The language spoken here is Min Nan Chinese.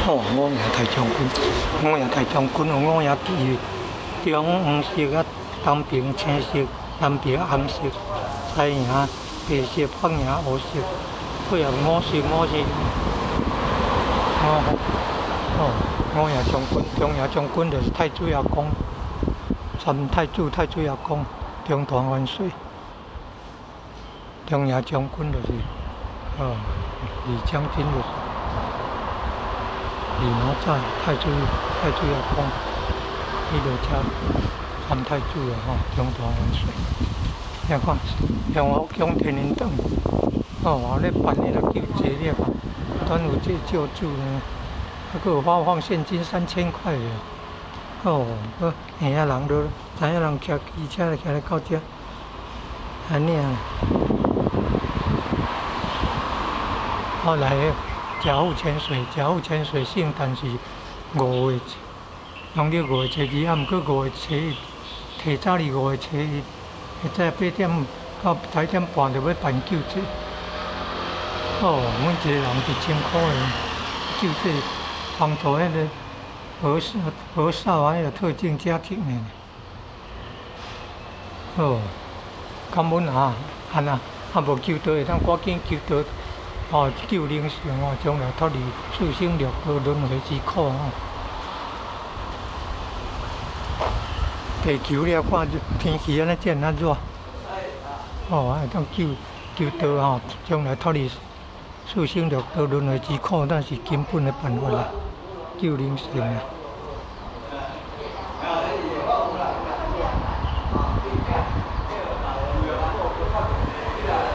哦，五營大將軍，五營大將軍有五營旗，中黃色啊，東邊青色，南邊紅色，西營白色，北營烏色，配合五色五色。哦，哦，五營將軍，中營將軍就是太子爺公，三太子太子爺公，中大元帥。中營將軍就是，哦，李將軍就是。李哪吒太子太子爺公，彼個遮三太子啊吼，中大元帥。你看，向我講天靈燈，哦，咧辦彼個救濟，你看，端午節救助呢，還閣有發放現金3000塊的，哦，閣下仔人都知影人騎機車來騎來到遮，按呢啊。後來。甲府千歲，甲府千歲聖誕是五月，農曆5月初二，啊，毋過五月初一，提早佇五月初一，早8點到7點半就欲辦救濟。哦，每一個人1000箍的救濟，幫助彼个和尚和尚啊，彼个特種家庭的。哦，感恩啊，按啊，啊無求道會當趕緊求道。哦，救靈性哦，將來脫離四生六道輪迴之苦哦。地球你看天氣按呢遮爾熱，哦，會當救求道吼，將來脫離四生六道輪迴之苦，咱是根本的辦法啦，救靈性啊。